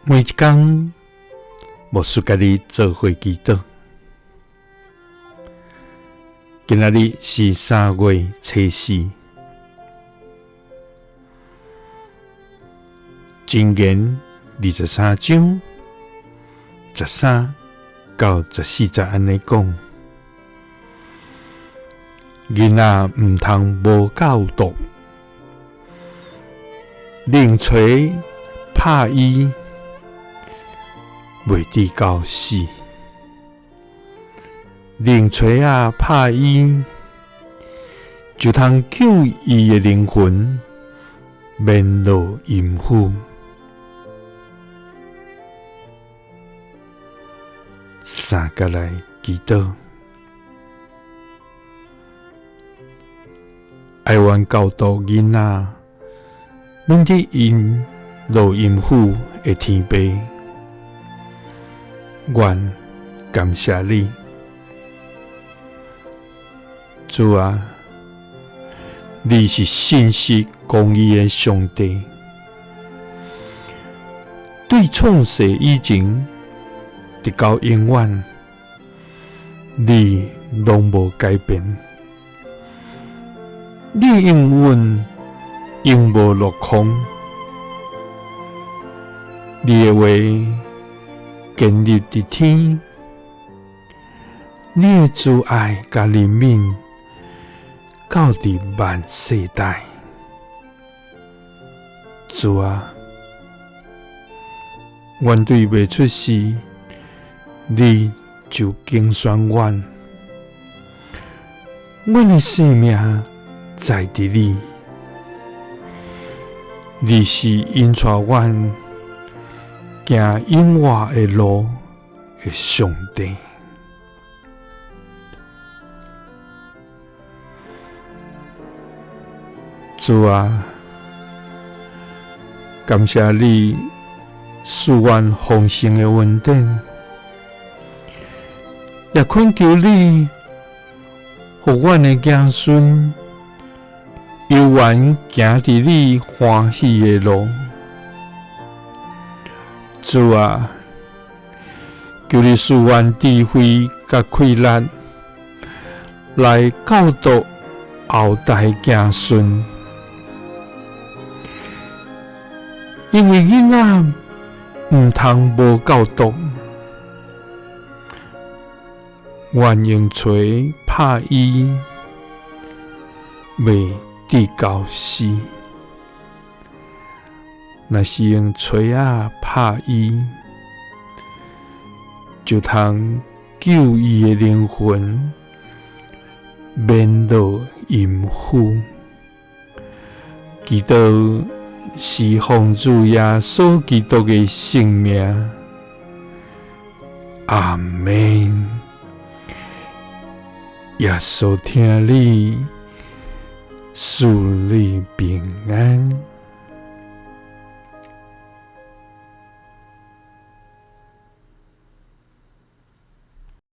每一工，牧師佮你做伙祈禱。今仔日是3月初四，箴言23章13到14節按呢講：囡仔毋通無教導，用錘拍伊，袂致到死。用錘仔拍伊，就通救伊的靈魂免落陰府。三佮來祈禱，哀怨教導囡仔，免得𪜶落陰府的天父，阮感謝你，主啊，你是信實公義的上帝，對創世以前直到永遠，你攏無改變，你應允永無落空，你的話堅立佇天，你的慈愛佮憐憫到佇萬世代。主啊，阮對未出世，你就揀選阮，阮的性命在佇你，你是引帶阮行永活的路的上帝。主啊，感謝你賜阮豐盛的恩典，也懇求你，予阮的子孫猶原行佇你歡喜的路。主啊，求你賜阮智慧佮氣力，來教導後代子孫，因為囡仔毋通無教導，願用錘拍伊，袂致到死；若是用錘仔拍伊，就通救伊的靈魂免落陰府。祈禱是奉主耶穌基督的聖名，阿們。耶穌疼你，賜你平安。